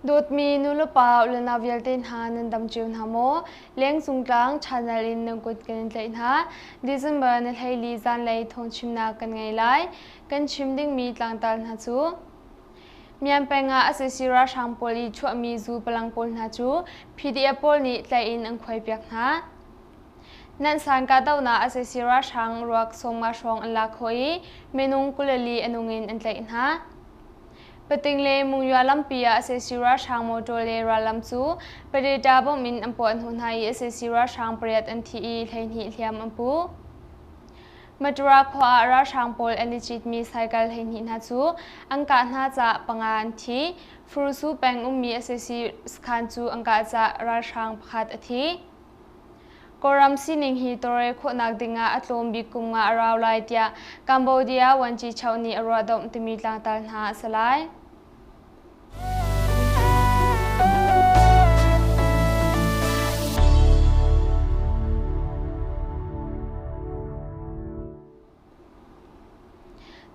Dawtmi nulepa ulenau vialte hna nan dam cio hna maw? Lengcung tlang channel in nan kut kan in tlaih hna. December ni 14 zanlei thawngchimnak kan ngei lai. Kan chim dingmi tlangtar hna cu Myan peng ah sac ralhrang pawl i chuahmi zu palang pawl hna cu PDF pawl nih tlaih in an khuaipiak hna. Nansan kahdohnak sac ralhrang ruak 50 hrawng an lak khawh i minung 24 a nung in an tlaih hna. Pating le Mungya lampi ah sac ralhrang motor le rallam cu Predator bomb in an puah hnawh hna i sac ralhrang pariat an thi i 12 hliam an pu. Matura khua ah ralhrang pawl an i citmi cycle 12 hna cu an kah hna caah panga an thi. Furusu peng ummi sac sakhan cu an kah caah ralhrang pakhat a thi. Kawlram sining hi tawlrel khawhnak dingah a tlawm bik kum nga a rau lai tiah Cambodia Vuanci-choh nih a ruahdomh timi tlangtar hna a si lai.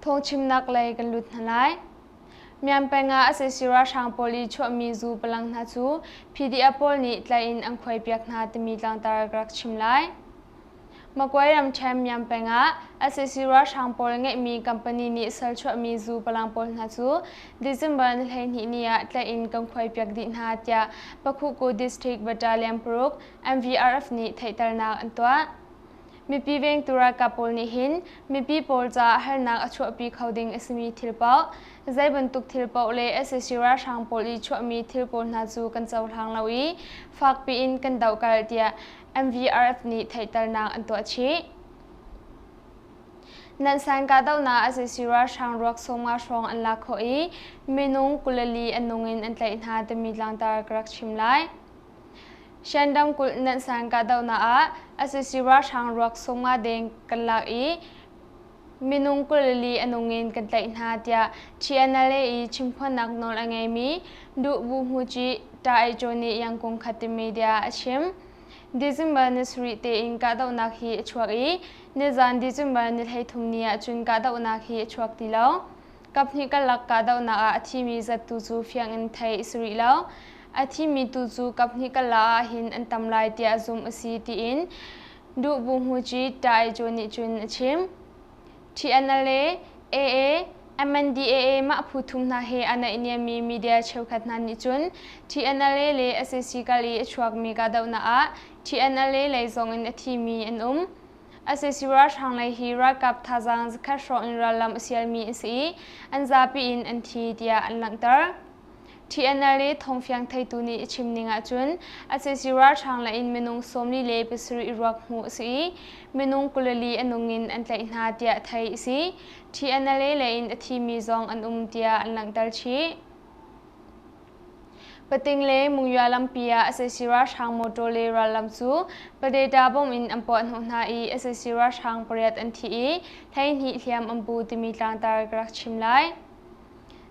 Thawngchimnak lei kan lut hna lai. Myan peng ah sac ralhrang pawl i chuahmi zu palang hna cu PDF pawl nih tlaih in an khuaipiak hna timi tlangtar ka rak chim lai. Magway ramṭhen Myan peng ah sac ralhrang pawl ngeihmi company nih sal chuahmi zu palang pawl hna cu December ni 12 ni ah tlaih in kan khuaipiak dih hna tiah Pakhuku District Battalion paruk MVRF nih theihternak an tuah. Mipi vengtu ralkap pawl nih hin mipi pawl caah harnak a chuahpi kho ding a simi thil paoh, zei bantuk thil paoh le sac ralhrang pawl i chuahmi thil pawl hna cu kan cohlang lo i fakpi in kan dohkalh tiah MVRF nih theihternak an tuah chih. Nansan kahdohnak sac ralhrang ruak 50 hrawng an lak khawh i minung 24 an nung in an tlaih hna timi tlangtar ka rak chim lai. Shan ramkulh Nansan kahdohnak ah sac ralhrang ruak 50 deng kan lak i minung 24 a nung in kan tlaih hna tiah TNLA i chimphuannak nawl a ngeimi Duh Bu Hmuci Ta Ei Chaw nih Yangkung Khatte Media a chim. December ni sarih tein kahdohnak hi a chuak i nizan December ni 33 ni ahcun kahdohnak hi a chuak ti lo. Kaphnih karlak kahdohnak ah a thimi zat tu cu fiang in theih a si rih lo. A thimi tu cu kaphnih karlak ahhin an tam lai tiah zumh a si tiin Duh Bu Hmuci Ta Ei nih cun a chim. TNLA, AA, MNDAA mah phu thum hna he a naihniammi media cheukhat hna nih cun TNLA le sac kal i a chuakmi kahdohnak ah TNLA lei zong in a thimi an um. Sac ralhrang lei hi ralkap thazaang zakhat hrawng in rallam a sialmi an si i an zapi in an thi tiah an langhter. TNLA thawngfiang theitu nih a chim ning ahcun sac ralhrang lei in minung 47 ruak hmuh a si i minung 24 a nung in an tlaih hna tiah theih a si. TNLA lei in a thimi zong an um tiah an langhter chih. Pating le Mungya lampi ah sac ralhrang motor le rallam cu Padeta bomb in an puah hnawh hna i sac ralhrang pariat an thi i 12 hliam an pu timi tlangtar ka rak chim lai.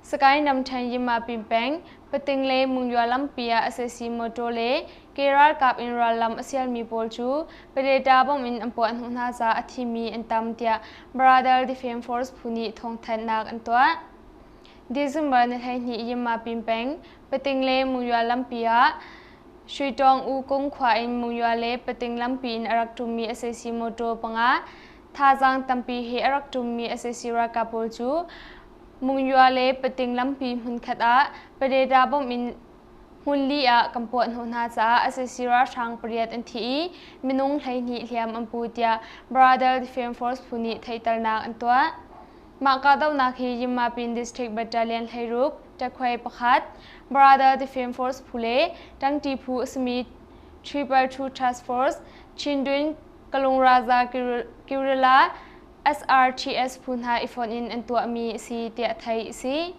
Sagaing ramṭhen Yimapin peng, Pating le Mungya lampi ah sac motor le ke ralkap in rallam a sialmi pawl cu Padeta bomb in an puah hnawh hna caah a thimi an tam tiah Brother Defense Force phu nih thawngthanhnak an tuah. December ni 12 Yimapin peng, Pating le Mungya lampi ah Shuitawng U Kung khua in Mungya le Pating lampi in a rak ṭummi sac motor panga thazaang tampi he a rak ṭummi sac ralkap pawl cu Mungya le Pating lampi hmunkhat ah Padeta bomb in hmunli ah kan puah hnawh hna caah sac ralhrang pariat an thi i minung 12 hliam an pu tiah Brother Defense Force phu nih theihternak an tuah. Mah kahdohnak hi Yimapin District Battalion 16, Takhwei pakhat, Brother Defense Force phu le ṭangṭi phu a simi Triple Two Task Force, Chindwin Kalungraza Guerrilla SRTS phu hna i fonh in an tuahmi a si tiah theih a si.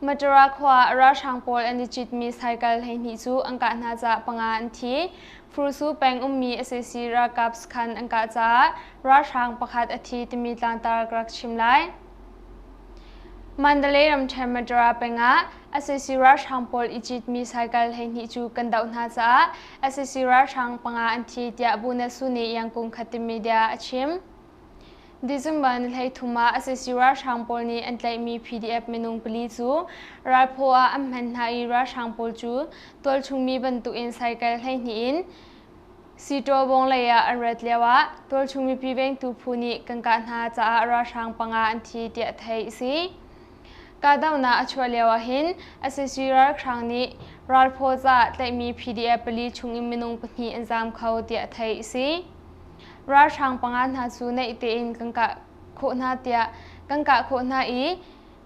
Matura khua ah ralhrang pawl an i citmi cycle 12 cu an kah hna caah panga an thi. Furusu peng ummi sac ralkap sakhan an kah caah ralhrang pakhat a thi timi tlangtar ka rak chim lai. Mandalay ramṭhen Matura peng ah sac ralhrang pawl i citmi cycle 12 cu kan doh hna caah sac ralhrang panga an thi tiah Bunasu nih Yangkung Khatim Media a chim. December ni 13 ah sac ralhrang pawl nih an tlaihmi PDF minung pali cu ralphaw ah an hman hna i ralhrang pawl cu tualchung mi bantukin cycle 12 in Sitaw bawng lei ah an rat lioah tualchung mipi vengtu phu nih kan kah hna caah ralhrang panga an thi tiah theih a si. Kahdohnak a chuah lio ahhin sac ralhrang nih ralphaw caah tlaihmi PDF pali chungin minung pahnih an zaam kho tiah theih a si. Ralhrang panga hna cu naih tein kan kah khawh hna tiah kan kah khawh hna i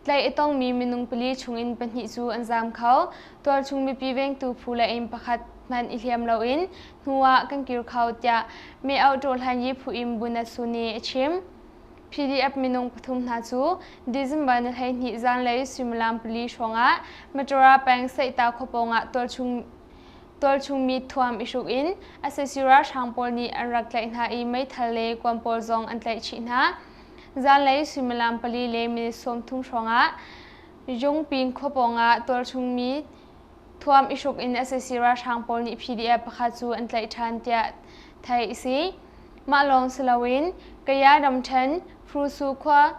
tlaih a tongmi minung pali chungin pahnih cu an zaam kho. Tualchung mipi vengtu phu le in pakhat hmanh i hliam loin hnu ah kan kir kho tiah Meoh Ṭawhlan Yi Phu in Bunasu nih a chim. PDF minung pathum hna cu December ni 12 zanlei suimilam pali hrawngah Matura peng Seihta khuapawng ah tualchung Tualchungmi thuam i hruk in sac ralhrang pawl nih an rak tlaih hna i meithal le kuan pawl zong an tlaih chih hna. Zanlei suimilam pali le minute 30 hrawngah Yungping khua pawngah tualchungmi thuam i hruk in sac ralhrang pawl nih PDF pakhat cu an tlaih ṭhan tiah theih a si. Mah lawng si loin Kaya ramṭhen Hrusu khua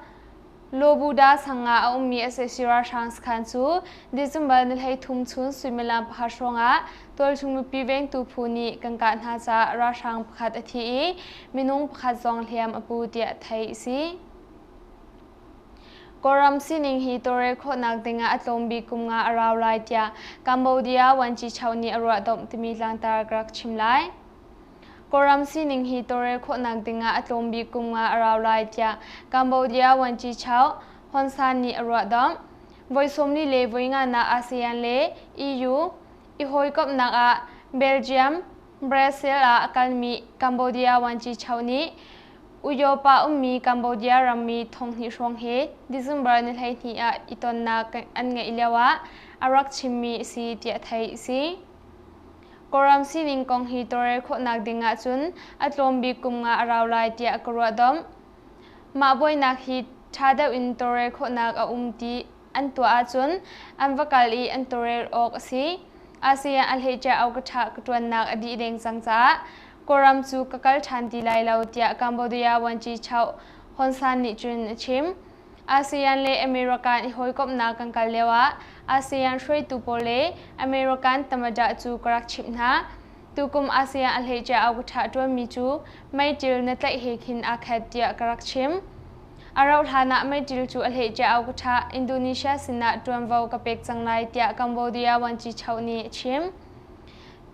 Lawbuda sang ah a ummi sac ralhrang sakhan cu December ni 13 chun suimilam pakhat hrawngah tualchung mipi vengtu phu nih kan kah hna caah ralhrang pakhat a thi i minung pakhat zong hliam a pu tiah theih a si. Kawlram sining hi tawlrel khawhnak dingah a tlawm bik kum nga a rau lai tiah Cambodia Vuanci-choh nih a ruahdomh timi tlangtar ka rak chim lai. Kawlram sining hi tawlrel khawhnak dingah a tlawm bik kum nga a rau lai tiah Cambodia Vuanci-choh Hun San nih a ruahdomh. Voi 40 le voi nganak ASEAN le EU i hawikomhnak ah Belgium, Brazil ah a kalmi Cambodia Vuanci-choh nih Uyopa ummi Cambodia rammi thonghnih hrawng he December ni 12 ah i tonnak an ngeih lioah a rak chimmi a si tiah theih a si. Kawlram sining kong hi tawlrel khawhnak ding ahcun a tlawm bik kum nga a rau lai tiah ka ruahdomh. Mah buainak hi ṭha deuh in tawlrel khawhnak a um ti an tuah ahcun an va kal i an tawlrel awk a si. ASEAN a hleicia aukaṭha ka ṭuannak a dih deng cang caah Kawlram cu ka kal ṭhan ti lai lo tiah Cambodia Vuanci Choh Hun San nih cun a chim. ASEAN le American i hawikomhnak kan kal lioah ASEAN hruaitu pawl le American tamadah cu ka rak chimh hna. Tukum ASEAN a hleicia aukaṭha ṭuanmi cu meiṭil na tlaih he khin aa khat tiah ka rak chim. A rauh hlan ah meiṭil cu a hleicia aukaṭha Indonesia sinah ṭuanvo ka pek cang lai tiah Cambodia Vuanci-choh nih a chim.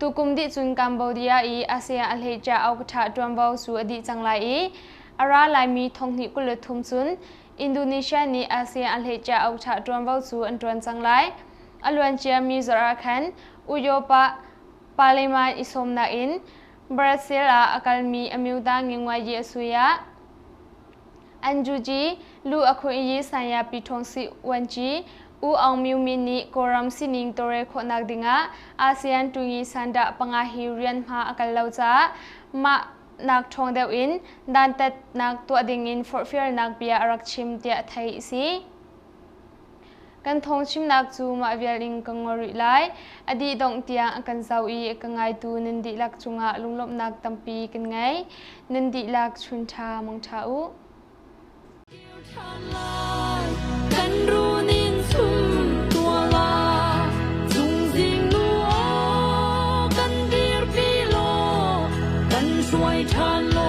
Tukum dih cun Cambodia i ASEAN a hleicia aukaṭha ṭuanvo cu a dih cang lai i a ra laimi 2023 cun Indonesia nih ASEAN a hleicia aukaṭha ṭuanvo cu an ṭuan cang lai. A luanciami zarh ah khan Uyopa Parliament i sawmnak in Brazil ah a kalmi Amyuta Ngingwayi Asuya Anjuji Lu Akhuiyi Sanya Pithongsi Wanci U Aung Myu Min nih Kawlram sining tawlrel khawhnak dingah ASEAN tungi sandah panga hi rian hma a kal lo caah mah nak ṭhawng deuh in dantatnak tuah dingin forhfialnak bia a rak chim tiah theih a si. Kan thawngchimnak cu mah vial in ka ngol rih lai. A dih dongh tiang a kan zoh i a ka ngaitu nan dihlak cungah lunglawmhnak tampi kan ngei. Nan dihlak chun ṭha mang ṭha u. Kan runin sum tuala Cungzing nu aw kan dirpi law kan hruai ṭhan law.